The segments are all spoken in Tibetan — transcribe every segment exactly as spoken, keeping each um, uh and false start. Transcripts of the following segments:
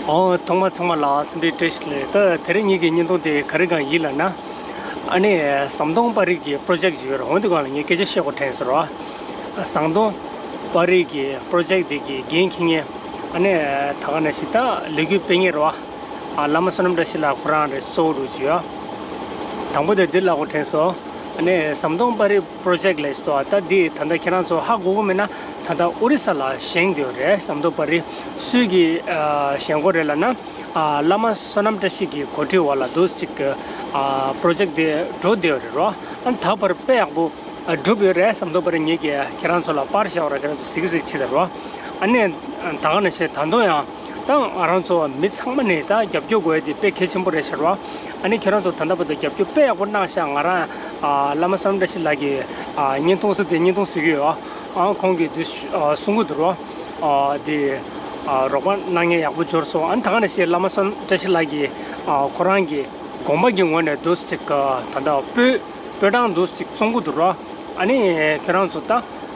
ཨོ། ཐོག་མ་ཚང་མ་ལ་འཚམས་འདྲི་བཀྲ་ཤིས་བདེ་ལེགས། ད་དེ་རིང་ངེད་ཀྱི་བརྙན་ཐུང་དེ་ག་རེ་གང་ཡིན་ལབ་ན། ཨ་ནི་ཟམ་གདོང་པ་རི་གི་པྲོ་ཇེཀ་ཅིག་ཡོད་རེད། འོ་འདི་སྒང་ལ་ངས་སྐད་ཆ་བཤད་དགོས་དྲན་སོང་ར། ཟམ་གདོང་པ་རི་གི་པྲོ་ཇེཀ་དེ་གི་འགན་འཁྱེར་མཁན། ཨ་ནི་ད་ག་ནང་བཞིན་ད་ལས་འགུལ་སྤེལ་མཁན་རེད་བ། ཨ། བླ་མ་བསོད་ནམས་བཀྲ་ཤིས་ལགས་ཁོ་རང་རེད། གཙོ་བོ་རུ་ཅིག་ཡོད། དང་པོ་དེ་འདི་ལབ་དགོས་དྲན་སོང་། ཨ་ནི་ཟམ་གདོང་པ་རི་པྲོ་ཇེཀ་ལབ་ཞིག་འདུག་ད་འདི་ད་ལྟ་ཁྱེད་རང་ཚོ་ཧ་གོ་གི་མེད་ན། ད་ལྟ་ཨོ་རི་ས་ལ་བཞེངས་བསྡད་ཡོད་རེད། ཟམ་གདོང་པ་རི་སུས་ཀྱི་ཨ་བཞེངས་གོ་རེད་ལབ་ན། ཨ། བླ་མ་བསོད་ནམས་བཀྲ་ཤིས་ཀྱི་གོ་སྒྲིག་འོག་ལ་འདུག་ཅིག་ཨ་པྲོ་ཇེཀ་དེ་འགྲོ་བསྡད་ཡོད་རེད་རོ། ཨ། ད་བར་དཔེ་ཡག་པོ་ཨ་འགྲུབ་ཡོད་རེད། ཟམ་གདོང་པ་རི་ངེད་ཀྱིས་ཁྱེད་རང་ཚོ་ལ་པར་བཞག་པ་ར། ཁྱེད་རང་ཚོ་གཟིགས་གཟིགས་བྱེད་དང་རོ། ཨ་ནི་ད་ག་ནང་བཞིན་ད་དུང་ཡང་། ད་ང་རང་ཚོ་མི་ཚང་མ་ནས་ད་རྒྱབ་སྐྱོར་དགོས་ཡ་དེ་དཔེ་གལ་ཆེན་པོ་རེད་ཤག་རོ། ཨ་ནི་ཁྱེད་རང་ཚོ་ད་ལྟ་བར་དུ་རྒྱབ་སྐྱོར་དཔེ་ཡག་པོ་གནང་ཤག་ང་རང་ཨ་བླ་མ་བསོད་ནམས་བཀྲ་ཤིས་ལགས་ཀྱི་ཨ་བརྙན་ཐུང་ཟེར་དེ་བརྙན་ཐུང་ཟེར་གྱི་ཡོད། ཨ། ཁོང་གིས་དེ་ཨ་གསུང་གི་འདུག་རོ། ཨ། དེ་ཨ་རོགས་པ་གནང་མཁན་ཡག་པོ་འབྱོར་སོང་། ཨ་ནི་ད་ག་ནང་བཞིན་བླ་མ་བསོད་ནམས་བཀྲ་ཤིས་ལགས་ཀྱིས་ཨ་ཁོ་རང་གི་དགོན་པ་གི་ངོས་ནས་འདུག་ཅིག་ད་ལྟ་སྤོས་སྤོས་གྲངས་འདུག་ཅིག་བཙོང་གི་འདུག་རོ། ཨ་ནི་ཁྱེད་རང་ཚོ་ད་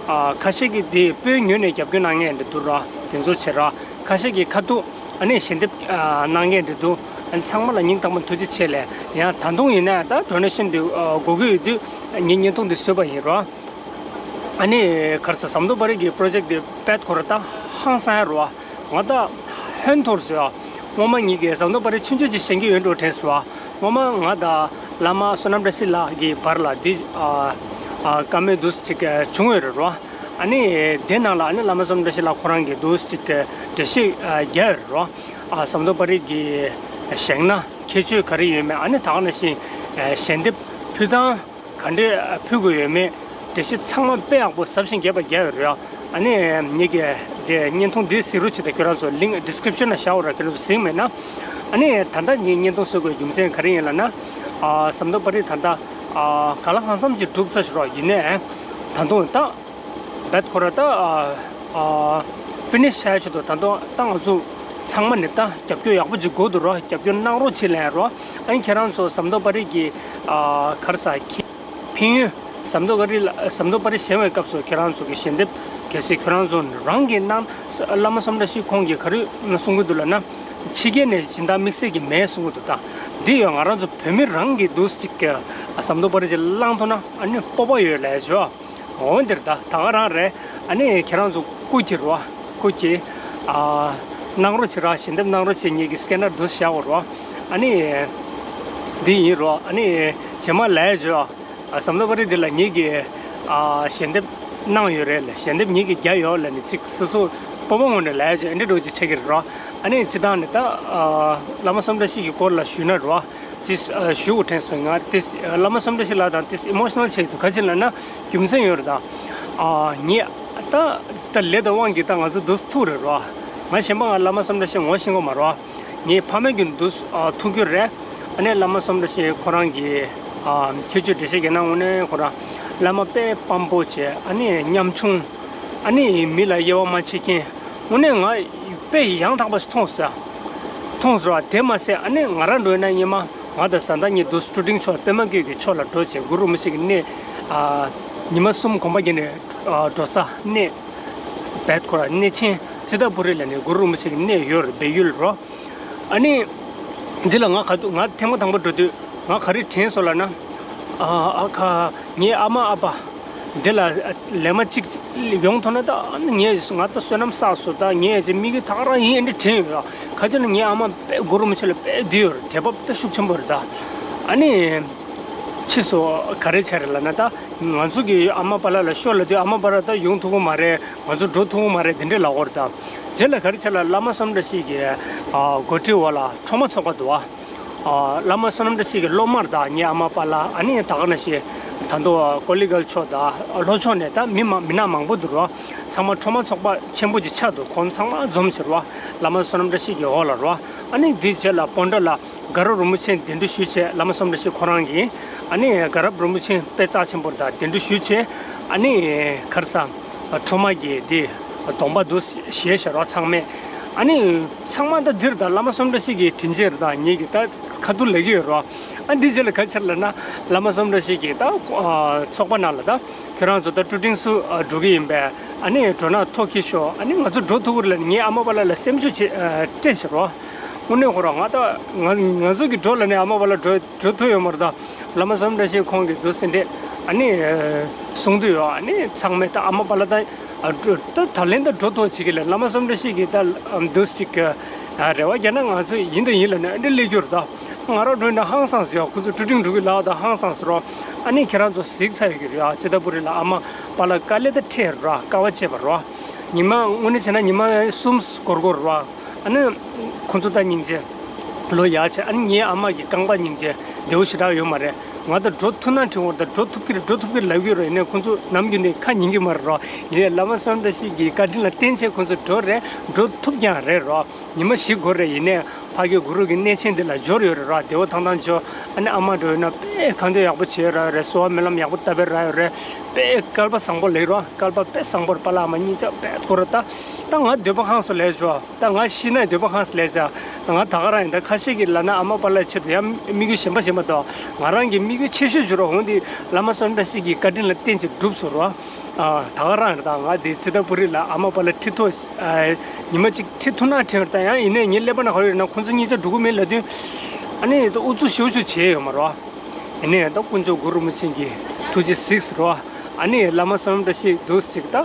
ཨ་ཁ་ཤས་ཀྱིས་དེ་སྤོས་ཉོས་ནས་རྒྱབ་སྐྱོར་གནང་མཁན་འདྲ་འདུག་ར། དེ་ཚོ་བྱེད་ར། ཁ་ཤས་ཀྱིས་ཁ་ཐུག་ཨ་ནི་ཞལ་འདེབས་ཨ་གནང་མཁན་འདྲ་འདུག་ཨ་ནི་ཚང་མ་ལ་སྙིང་ཐག་པ་ཐུགས་རྗེ་ཆེ་ལབ། ཡང་ད་དུང་ཡིན་ན་ད་ཌོ་ནེ་ཤན་འདི་ཨ་དགོས་ཀྱི་ཡོད་དུས་ངས་བརྙན་ཐུང་འདི་བཟོས་པ་ཡིན་ར། ཨ་ནི་ག་རེ་ཟེར། ཟམ་གདོང་པ་རི་གི་པྲོ་ཇེཀ་འདི་དཔེ་ཁོ་ར་ད་ཧང་སང་ཡ་ར། ང་ད་ཧོན་འཐོར་སོང་ཡ། སྔོན་མ་ངེད་ཀྱིས་ཟམ་གདོང་པ་རི་ཆུང་ཆུང་ཅིག་བཞེངས་ཀྱི་ཡོད་འགྲོ་དྲན་སོང་ཡ། སྔོན་མ་ང་དང་བླ་མ་བསོད་ནམས་བཀྲ་ཤིས་ལགས་ཀྱི་བར་ལ་འདི་ཨ་ཨ་བཀའ་མོལ་འདུག་ཅིག་བྱུང་ཡོད་རེད་རོ། ཨ་ནི་དེ་ནང་ལ་ཨ་ནི་བླ་མ་བསོད་ནམས་བཀྲ་ཤིས་ལགས་ཁོ་རང་གིས་འདུག་ཅིག་འགྲེལ་བཤད་ཨ་རྒྱག་ཡོད་རེད་རོ། ཨ་ཟམ་གདོང་པ་རི་གི་བཞེངས་ན་ཁྱད་ཆོས་ག་རེ་ཡོད་མེད། ཨ་ནི་ད་ག་ནང་བཞིན་ཞལ་འདེབས་ཕུལ་སྟངས་ག་འདྲས་ཕུལ་དགོས་ཡོད་མེད། འགྲེལ་བཤད་ཚང་མ་དཔེ་ཡག་པོ་ཟབ་ཞིང་རྒྱས་པ་རྒྱག་ཡོད་རེད། ཨ་ནི་ངེད་ཀྱིས་དེ་བརྙན་ཐུང་འདི་གཟིགས་རོགས་བྱེད་དང་། ཁྱོད་རང་ཚོ་ལིང་ཌི་སི་ཀི་རིབ་ཤན་ལ་བཞག་ཡོད་ར། ཁྱོད་རང་ཚོ་གཟིགས་མེད་ན། ཨ་ནི་ད་ལྟ་ངས་བརྙན་ཐུང་བཟོ་དགོས་རྒྱུ་མཚན་ག་རེ་ཡིན་ལབ་ན། ཨ་ཟམ་གདོང་པ་རི་ད་ལྟ་ཨ་གང་ལ་གང་འཚམ་ཅིག་གྲུབ་ཚར་ཤག་རོ། ཡིན་ནའི་ད་དུང་ད་བེད་ཁོ་ར་ད་ཨ་ཨ་ཕི་ནིཤ་བྱ་ཆེད་དུ་ད་དུང་ད་ང་ཚོ་ཚང་མ་ནས་ད་རྒྱབ་སྐྱོར་ཡག་པོ་ཅིག་དགོས་འདུག་རོ། རྒྱབ་སྐྱོར་གནང་རོགས་བྱེད་ལབ་རོ། ཨ་ནི་ཁྱེད་རང་ཚོ་ཟམ་གདོང་པ་རི་གི་ཨ་ག་རེ་ཟེར། ཕན་ཡོན། ཟམ་གདོང་པ་རི་ལ་ཟམ་གདོང་པ་རི་བཞེངས་པའི་སྐབས་སུ་ཁྱེད་རང་ཚོ་གི་ཞལ་འདེབས་གལ་སྲིད་ཁྱེད་རང་ཚོ་རང་གིས་གནང་། བླ་མ་བསོད་ནམས་བཀྲ་ཤིས་ཁོང་གིས་ག་རེ་གསུང་གི་འདུག་ལབ་ན། ཕྱི་རྒྱལ་ནས་སྦྱིན་བདག་དམིགས་བསལ་གྱི་མེད་གསུང་གི་འདུག་ད་འདི་ཡང་ང་རང་ཚོ་བོད་མི་རང་གིས་འདུག་ཅིག་ཟམ་གདོང་པ་རི་ཅིག་བླངས་ཐུབ་ན་ཨ་ནི་སྤོབས་པ་ཡོད་ལབ་ཞུ། འོ་འདིར་ད་ད་ག་རང་རེད། ཨ་ནི་ཁྱེད་རང་ཚོ་སྐུ་མཁྱེན་རོ། སྐུ་མཁྱེན། ཨ་གནང་རོགས་བྱེད་ར། ཞལ་འདེབས་གནང་རོགས་བྱེད། ངེད་ཀྱི་སི་ཀེ་ནར་འདུག་བཞག་གོ་རོ། ཨ་ནི་འདི་ཡིན་རོ། ཨ་ནི་རྗེས་མ་ལབ་ཡ་བྱོས། ཨ་ཟམ་གདོང་པ་རི་འདི་ལ་ངེད་ཀྱིས་ཨ་ཞལ་འདེབས་གནང་ཡོད་རེད་ལབ། ཞལ་འདེབས་ངེད་ཀྱིས་བརྒྱབ་ཡོད་ལབ་ནས་ཅིག་སོ་སོ་སྤོབས་པ་ངོ་ནས་ལབ་ཡ་བྱོས། ཨེ་འདྲ་འགྲོ་ཅིག་ཆགས་ཀྱི་རེད་རོ། ཨ་ནི་སྤྱིར་བཏང་ནས་ད་ཨ་བླ་མ་བསོད་ནམས་བཀྲ་ཤིས་ཀྱི་སྐོར་ལ་ཞུས་ན་རོ། ཅིག་ཨ་ཞུ་དགོས་དྲན་སོང་། ང་ཏིས་བླ་མ་བསོད་ནམས་བཀྲ་ཤིས་ལགས་དང་ཏིས་ཨི་མོ་ཤི་ནལ་ཆགས་འདུག་ག་ཅི་ལབ་ན་རྒྱུ་མཚན་ཡོད་རེད་ད། ཨ་ངས་ད་ད་ལས་དང་དབང་གིས་ད་ང་ཚོ་འདུག་ཐུག་རེད་རོ། ང་གཞན་པ་ང་བླ་མ་བསོད་ནམས་བཀྲ་ཤིས་ངོ་ཤེས་ཀྱི་མ་རོ། ངའི་ཕ་མ་གི་འདུག་ཨ་ཐུག་རྒྱུ་རེད། ཨ་ནི་བླ་མ་བསོད་ནམས་བཀྲ་ཤིས་ཁོ་རང་གི་ཨ་ཁྱད་ཆོས་འགྲེལ་བཤད་རྒྱག་ན་དངོས་གནས་ཁོ་རང་བླ་མ་དཔེ་དཔའ་བོ་བྱས། ཨ་ནི་ཉམ་ཆུང་། ཨ་ནི་མི་ལ་དབྱེ་བ་མ་ཕྱེ་མཁན། དངོས་གནས་ང་དཔེ་ཡང་དག་པ་ཞིག་མཐོང་སོང་། མཐོང་སོང་ར། དེ་མ་ཟད་ཨ་ནི་ང་རང་འགྲོ་ཡིན་ན་སྔོན་མ་ང་དང་བཟའ་ཟླ་གཉིས་འདུག་སྤྲོ་ལྡིང་ཕྱོགས་པད་མ་བཀོད་ཀྱི་ཕྱོགས་ལ་འགྲོ་བྱས་གུ་རུ་རིན་པོ་ཆེ་གི་གནས་ཨ་ཉི་མ་གསུམ་གོམ་པ་བརྒྱབ་ནས་ཨ་འགྲོ་ས་གནས་བེད་ཁོ་ར་གནས་ཆེན་ཙི་ཏྲ་པུ་རི་ལ་ནས་གུ་རུ་རིན་པོ་ཆེ་གི་གནས་ཡོད་རེད། སྦས་ཡུལ་རོ། ཨ་ནི་འདི་ལ་ང་ག་དུས་ང་ཐེངས་མ་དང་པོ་འགྲོ་དུས་ང་ག་རེ་དྲན་སོང་ལབ་ན། ཨ་ཨ་ཁ་ངའི་ཨ་མ་ཨ་ཕ་འདི་ལ་ལས་མ་གཅིག་ཡོང་ཐུབ་ན་ད་ཨ་ནི་ངས་ང་ད་བསོད་ནམས་བསགས་སོང་། ད་ངས་ཅིག་དམིགས་ཡུལ་ད་ག་རང་ཡིན་འདྲ་དྲན་ཡོད་ལ། ག་ཅི་ན་ངའི་ཨ་མ་དཔེ་གུ་རུ་རིན་པོ་ཆེ་ལ་དཔེ་འདི་ཡོད་རེད། དད་པ་དཔེ་ཤུགས་ཆེན་པོ་རེད་ད། ཨ་ནི་ཕྱིས་སུ་ག་རེ་བྱས་རེད་ལབ་ན། ད་ང་ཚོ་གི་ཨ་མ་པཱ་ལགས་ལ་ཤོག་ལབ་དུས་ཨ་མ་པཱ་ལགས་ད་ཡོང་ཐུབ་ཀྱི་མ་རེད། ང་ཚོ་འགྲོ་ཐུབ་ཀྱི་མ་རེད། དེ་འདྲས་ལབ་ཀྱི་ཡོད་རེད་ད། རྗེས་ལ་ག་རེ་བྱས་ལབ་ན་བླ་མ་བསོད་ནམས་བཀྲ་ཤིས་ཀྱི་ཨ་འགོ་ཁྲིད་འོག་ལ་ཁྲོ་མ་ཚོགས་པ་འདུག་ཨ། ཨ་བླ་མ་བསོད་ནམས་བཀྲ་ཤིས་ཀྱི་སློབ་མ་དང་ངའི་ཨ་མ་པཱ་ལགས། ཨ་ནི་ད་ག་ནང་བཞིན་ད་དུང་ཀོ་ལི་གྷལ་ཕྱོགས་དང་ལྷོ་ཕྱོགས་ནས་ད་མི་མང་མི་སྣ་མང་པོ་འདུག་རོ། ཚང་མ་ཁྲོ་མ་ཚོགས་པ་ཆེན་པོ་ཅིག་ཆགས་འདུག་ཁོང་ཚང་མ་འཛོམས་ཟེར་བ། བླ་མ་བསོད་ནམས་བཀྲ་ཤིས་ཀྱི་འོག་ལ་རོ། ཨ་ནི་འདིའི་རྗེས་ལ་སྤོན་ཊ་ལ་དགའ་རབ་རིན་པོ་ཆེ་གདན་འདྲེན་ཞུས་བྱས། བླ་མ་བསོད་ནམས་བཀྲ་ཤིས་ཁོ་རང་གིས། ཨ་ནི་དགའ་རབ་རིན་པོ་ཆེ་དཔེ་རྩ་ཆེན་པོ་རེད་ད། གདན་འདྲེན་ཞུས་བྱས། ཨ་ནི་ག་རེ་ཟེར། ཁྲོ་མ་གི་དེ་གདོང་པ་འདུག་ཞེས་བྱ་རོགས་ཚང་མས། ཨ་ནི་ཚང་མ་ད་འདིར་ད་བླ་མ་བསོད་ནམས་བཀྲ་ཤིས་ཀྱི་དྲིན་ཅན་རེད་ད། ངེད་ཀྱི་ད་ཁ་ཐུག་ལབ་ཀྱི་ཡོད་རོགས། ཨ་འདི་རྗེས་ལ་ག་རེ་བྱས་ལབ་ན་བླ་མ་བསོད་ནམས་བཀྲ་ཤིས་ཀྱི་ད་ཚོགས་པ་ནང་ལ་ད་ཁྱོད་རང་ཚོ་ད་སྤྲོ་ལྡིང་སུ་འགྲོ་གི་ཡིན་པས། ཨ་ནི་འགྲོ་ན་ཐོ་འཁྱེར་ཤོག་ཨ་ནི་ང་ཚོ་འགྲོ་ཐུབ་ཀྱི་རེད་ལབ་ནས་ངའི་ཨ་མ་པཱ་ལགས་ལ་སེམས་ཤུགས་ཆེ་སྤྲད་བྱས་རོགས། དངོས་གནས་ཁོ་རང་ང་ད་ང་ང་ཚོ་གི་འགྲོ་ལ་ནི་ཨ་མ་པ་ལགས་འགྲོ་འགྲོ་ཐུབ་ཡོད་མ་རེད་ད། བླ་མ་བསོད་ནམས་བཀྲ་ཤིས་ཁོང་གིས་འདུག་སེ་འདྲས་ཨ་ནི་གསུང་དུས་ཡོད། ཨ་ནི་ཚང་མས་ད་ཨ་མ་པ་ལགས་ད་ཨ་འགྲོ་ད་ད་ལན་ད་འགྲོ་ཐུབ་བྱེད་ཀྱི་ལས། བླ་མ་བསོད་ནམས་བཀྲ་ཤིས་ཀྱིས་ད་འདུག་ཅིག་རེ་བ་རྒྱག་ན་ང་ཚོ་ཡིན་དང་ཡིན་ལ་ནི་ཨ་འདྲས་སླེབས་རྒྱུ་རེད་ད། ང་རང་འགྲོ་ན་ཧང་སངས་ཟེར་ཡོད། ཁོ་ཚོ་ཀྲུ་ཀྲིང་འགྲོ་གི་ལབ་ད་ཧང་སངས་ཟེར་རོ། ཨ་ནི་ཁྱེད་རང་ཚོ་གཟིགས་ཚར་ཡོད་ཀྱི་རེད། ཨ་ཙི་ཏ་པུ་རི་ལ་ཨ་མ་པ་ལགས་དཀའ་ལས་ད་འཕྲད་རོ། དཀའ་བ་སྤྱད་པ་རོ། ཉི་མ་དངོས་གནས་བྱས་ན་ཉི་མ་གསུམ་འགོར་འགོར་རོ། ཨ་ནི་ཁོ་ཚོ་ད་སྙིང་རྗེ་ལོ་ཡག་བྱས། ཨ་ནི་ངའི་ཨ་མ་གི་རྐང་པ་སྙིང་རྗེ་བདེ་བོ་ཞེ་དྲག་ཡོད་མ་རེད། ང་ད་འགྲོ་ཐུབ་ན་དྲན་འོར་ད་འགྲོ་ཐུབ་ཀྱི་རེད་འགྲོ་ཐུབ་ཀྱི་རེད་ལབ་ཀྱི་རེད། ཡིན་ནའི་ཁོ་ཚོ་ནམ་རྒྱུན་ནས་ཁ་ཉན་གྱི་མ་རེད་རོ། ཡིན་ནའི་བླ་མ་བསོད་ནམས་བཀྲ་ཤིས་ཀྱི་བཀའ་དྲིན་ལ་བརྟེན་བྱས་ཁོ་ཚོ་འགྲོ་རེད། འགྲོ་ཐུབ་ཀྱང་རེད་རོ། ཉི་མ་བཞི་འགོར་རེད། ཡིན་ནའི་ཕ་གི་གུ་རུ་གི་གནས་ཆེན་འདི་ལ་འབྱོར་ཡོད་རེད་རོ། བདེ་བོ་ཐང་ཐང་འབྱོར། ཨ་ནི་ཨ་མ་འགྲོ་ཡོད་ན་དཔེ་གང་འདོད་ཡག་པོ་བྱས་ཡོད་ར་རེད། གསོལ་བ་སྨོན་ལམ་ཡག་པོ་བཏབ་པའི་ར་ཡོད་རེད། དཔེ་སྐལ་པ་བཟང་པོ་ལེགས་རོ། སྐལ་པ་དཔེ་བཟང་པོ་རེད། པཱ་ལགས་ཨ་མ་གཉིས་ཆ་དཔེ་དགོས་རེད་ད། ད་ང་འདོད་པ་ཧང་སང་ལས་བྱོས། ད་ང་ཤི་ན་འདོད་པ་ཧང་སང་ལས་བྱ། ང་ད་ག་རང་ཡིན། ད་ཁ་ཤས་ཀྱིས་ལབ་ན་ཨ་མ་པཱ་ལགས་ཆེད་དུ་ཡང་དམིགས་ཡུལ་གཞན་པ་གཞན་པ་འདུག་ང་རང་གི་དམིགས་ཡུལ་ཆེ་ཤོས་བྱོས་རོགས། འོན་ཏེ་བླ་མ་བསོད་ནམས་བཀྲ་ཤིས་ཀྱི་བཀའ་དྲིན་ལ་བརྟེན་ཅིག་འགྲུབ་སོང་རོགས། ཨ་ད་ག་རང་རེད། ད་ང་དེ་ཙི་ཏ་པུ་རི་ལ་ཨ་མ་པཱ་ལགས་ཁྲིད་ཐུབ། ཨ་ཉི་མ་གཅིག་ཁྲིད་ཐུབ་ན་དྲན། ད་ཡང་ཡིན་ནའི་ངའི་ཀླད་པ་ན་ག་རེ་ཡོད་ན་ཁོང་ཚོ་གཉིས་ཆ་འགྲོ་གི་མེད་ལབ་དུས་ཨ་ནི་ད་ཨུ་ཚུགས་ཞེ་པོ་ཞིག་བྱས་ཡོད་མ་རོགས། ཡིན་ནའི་ད་དཀོན་མཆོག་གུ་རུ་རིན་པོ་ཆེ་གི་ཐུགས་རྗེ་གཟིགས་སུ་རོ། ཨ་ནི་བླ་མ་བསོད་ནམས་བཀྲ་ཤིས་འདུག་ཅིག་ད་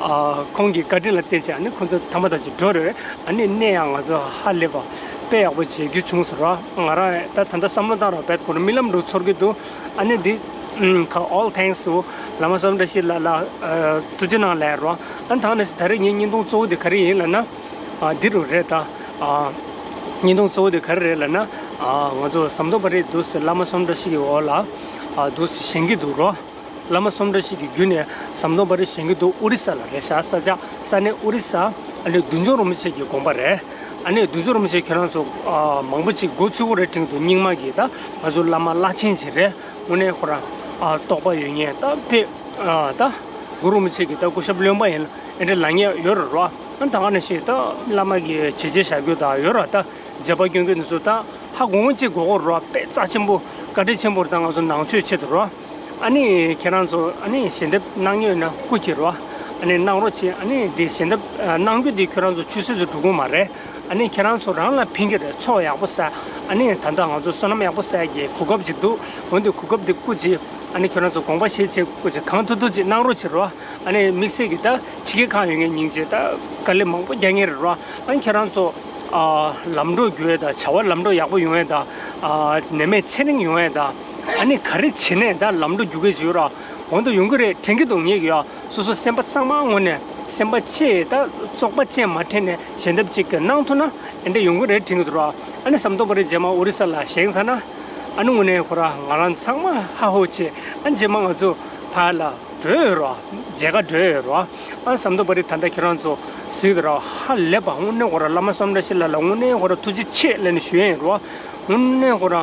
ཨ་ཁོང་གི་བཀའ་དྲིན་ལ་བརྟེན་བྱས་ཨ་ནི་ཁོང་ཚོ་ཐ་མ་ཐག་ཆོད་འགྲོ་རེད། ཨ་ནི་གནས་ཡང་ང་ཚོ་ཧ་ལས་པ་དཔེ་ཡག་པོ་མཇལ་རྒྱུ་བྱུང་སོང་རོ། ང་རང་ད་ད་ལྟ་བསམ་བློ་བཏང་རོགས་བེད་ཁོ་རང་རྨི་ལམ་རུ་ཚོར་གི་འདུག་ཨ་ནི་འདི་ཁ་all thanks to བླ་མ་བསོད་ནམས་བཀྲ་ཤིས་ལགས་ལ་ཐུགས་རྗེ་གནང་ལབ་རོ། ཨ་ནི་ད་ནི་ད་རེས་ངའི་བརྙན་ཐུང་གཙོ་བོ་དེ་ག་རེ་ཡིན་ལབ་ན། ཨ་འདི་རུ་རེད་ད། ཨ་བརྙན་ཐུང་གཙོ་བོ་དེ་ག་རེ་རེད་ལབ་ན། ཨ་ང་ཚོ་ཟམ་གདོང་པ་རེད་འདུག་ཟེར་བླ་མ་བསོད་ནམས་བཀྲ་ཤིས་ཀྱི་འོག་ལ་ཨ་འདུག་ཟེར་བཞེངས་ཀྱི་འདུག་རོ། བླ་མ་བསོད་ནམས་བཀྲ་ཤིས་ཀྱི་བརྒྱུད་ནས་ཟམ་གདོང་པ་རེད་བཞེངས་ཀྱི་འདུག་ཨོ་རི་ས་ལ་རེད་ཤག་ས་ཆ་ས་གནས་ཨོ་རི་ས། ཨ་ནི་བདུད་འཇོམས་རིན་པོ་ཆེ་གི་དགོངས་པ་རེད། ཨ་ནི་བདུད་འཇོམས་རིན་པོ་ཆེ་ཁྱེད་རང་ཚོ་ཨ་མང་པོ་ཅིག་མགོ་ཚོས་ཀྱི་རེད་དྲན་འདུག་རྙིང་མ་གི་ད་ང་ཚོ་བླ་མ་བླ་ཆེན་ཅིག་རེད། དངོས་གནས་ཁོ་རང་ཨ་རྟོགས་པ་ཡོད་མཁན་ད་དཔེ་ཨ་ད་གུ་རུ་རིན་པོ་ཆེ་གི་ད་སྐུ་ཞབས་བློན་པ་ཡིན་ཨེ་འདྲ་ལབ་མཁན་ཡོད་རེད་རོ། ཨ་ད་ག་ནང་བཞིན་ད་བླ་མ་གི་བྱས་རྗེས་བཞག་རྒྱུ་ད་ཡོད་ར་ད། མཇལ་པ་སྐྱོན་གྱི་ནུས་ཚོད་ད་ཧ་གོ་ངོ་ཅིག་གོ་གོ་རོ། དཔེ་རྩ་ཆེན་པོ་བཀའ་དྲིན་ཆེན་པོ་རེད། ད་ང་ཚོ་ནང་ཆོས་ཆེད་དུ་རོ། ཨ་ནི་ཁྱེད་རང་ཚོ་ཨ་ནི་ཞལ་འདེབས་གནང་མྱོང་ཡོད་ན་སྐུ་མཁྱེན་རོ། ཨ་ནི་གནང་རོགས་བྱེད། ཨ་ནི་འདི་ཞལ་འདེབས་གནང་རྒྱུ་འདི་ཁྱེད་རང་ཚོ་ཆུད་ཟོས་སུ་འགྲོ་གི་མ་རེད། ཨ་ནི་ཁྱེད་རང་ཚོ་རང་ལ་ཕན་གྱི་རེད། ཚོགས་ཡག་པོ་བསགས། ཨ་ནི་ད་ལྟ་ང་ཚོ་བསོད་ནམས་ཡག་པོ་བསགས་ཀྱི་གོ་སྐབས་ཅིག་འདུག་འོན་ཏེ་གོ་སྐབས་འདི་སྐུ་མཁྱེན། ཨ་ནི་ཁྱེད་རང་ཚོ་དགོངས་པ་བཞེས་བྱས་སྐུ་མཁྱེན་གང་ཐུབ་ཐུབ་ཅིག་གནང་རོགས་བྱེད་རོ། ཨ་ནི་དམིགས་བསལ་གྱི་ད་ཕྱི་རྒྱལ་ཁག་ཡོད་མཁན་སྙིང་རྗེ་ད་དཀའ་ལས་མང་པོ་རྒྱག་མཁན་རེད་རོ། ཨ་ནི་ཁྱེད་རང་ཚོ་ཨ་ལམ་འགྲོ་རྒྱུ་ཡས་ད་བྱ་བ་ལམ་འགྲོ་ཡག་པོ་ཡོང་ཡས་ད་ཨ་ནད་མེད་ཚེ་རིང་ཡོང་ཡས་ད་ཨ་ནི་ག་རེ་བྱེད་ནས་ད་ལམ་འགྲོ་རྒྱུག་གི་ཡོད་ར། འོང་དུ་ཡོང་གི་རེད་དྲན་གྱི་འདུག་ངེད་ཀྱི་ཡ་སོ་སོ་སེམས་པ་གཙང་མ་ངོས་ནས་སེམས་པ་གཅེས་ད་བཙོག་པ་ཅན་མ་དྲན་ནས་ཞལ་འདེབས་ཅིག་གནང་ཐུབ་ན་ཨེ་འདྲ་ཡོང་གི་རེད་དྲན་གྱི་འདུག་ར། ཨ་ནི་ཟམ་གདོང་པ་རེད་རྗེས་མ་ཨོ་རི་ས་ལ་བཞེངས་ཚར་ན་ཨ་ནི་དངོས་གནས་ཁོ་ར་ང་རང་ཚང་མ་ཧ་ཧོ་བྱེད། ཨ་ནི་རྗེས་མ་ང་ཚོ་ཕར་ལ་འགྲོ་ཡོད་རོ། མཇལ་ཁ་འགྲོ་ཡོད་རོ། ཨ་ཟམ་གདོང་པ་རི་ད་ལྟ་ཁྱེད་རང་ཚོ་གཟིགས་དང་ར་ཧ་ལས་པ། དངོས་གནས་ཁོ་ར་བླ་མ་བསོད་ནམས་བཀྲ་ཤིས་ལགས་ལ་དངོས་གནས་ཁོ་ར་ཐུགས་རྗེ་ཆེ་ལབ་ནས་ཞུ་ཡས་ཡིན་རོ། དངོས་གནས་ཁོ་ར་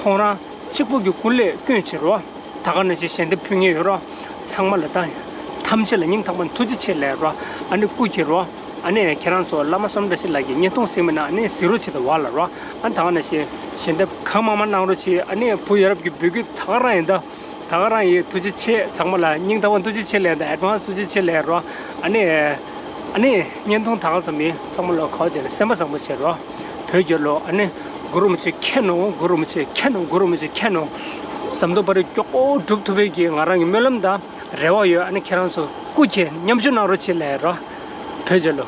ཁོང་རང་གཅིག་པུ་གི་སྐུ་ལས་བསྐྱོན་བྱེད་རོ། ད་ག་ནང་བཞིན་ཞལ་འདེབས་ཕུལ་མཁན་ཡོད་རོ། ཚང་མ་ལ་ད་ཐམས་ཅད་ལ་སྙིང་ཐག་པ་ནས་ཐུགས་རྗེ་ཆེ་ལབ་རོ། ཨ་ནི་སྐུ་མཁྱེན་རོ། ཨ་ནི་ཁྱེད་རང་ཚོ་བླ་མ་བསོད་ནམས་བཀྲ་ཤིས་ལགས་ཀྱི་བརྙན་ཐུང་གཟིགས་མིན་ན་ཨ་ནི་གཟིགས་རོགས་བྱེད་དང་བ་ལ་རོ། ཨ་ནི་ད་ག་ནང་བཞིན་ཞལ་འདེབས་གང་མང་མང་གནང་རོགས་བྱེད། ཨ་ནི་བུ་ཡ་རབས་ཀྱི་འབོད་སྐུལ་ད་ག་རང་ཡིན་ད། ད་ག་རང་ཡིན། ཐུགས་རྗེ་ཆེ། ཚང་མ་ལ་སྙིང་ཐག་པ་ཐུགས་རྗེ་ཆེ་ལབ་དང་ཨེ་ཌ་ཝན་སི་ཐུགས་རྗེ་ཆེ་ལབ་རོ། ཨ་ནི་ཨ་ནི་བརྙན་ཐུང་ད་ག་ཙམ་ཡིན། ཚང་མ་ལ་ག་བ་དེ་ལ་སེམས་པ་བཟང་པོ་བྱེད་རོགས། བོད་རྒྱལ་ལོ། ཨ་ནི་གུ་རུ་རིན་པོ་ཆེ་མཁྱེན་ནོ། གུ་རུ་རིན་པོ་ཆེ་མཁྱེན་ནོ། གུ་རུ་རིན་པོ་ཆེ་མཁྱེན་ནོ། ཟམ་གདོང་པ་རི་མགྱོགས་པོ་འགྲུབ་ཐུབ་པའི་གི་ང་རང་གི་སྨོན་ལམ་དང་རེ་བ་ཡོད། ཨ་ནི་ཁྱེད་རང་ཚོ་སྐུ་མཁྱེན་མཉམ་ཞུགས་གནང་རོགས་བྱེད་ལབ་རོགས། བོད་རྒྱལ་ལོ།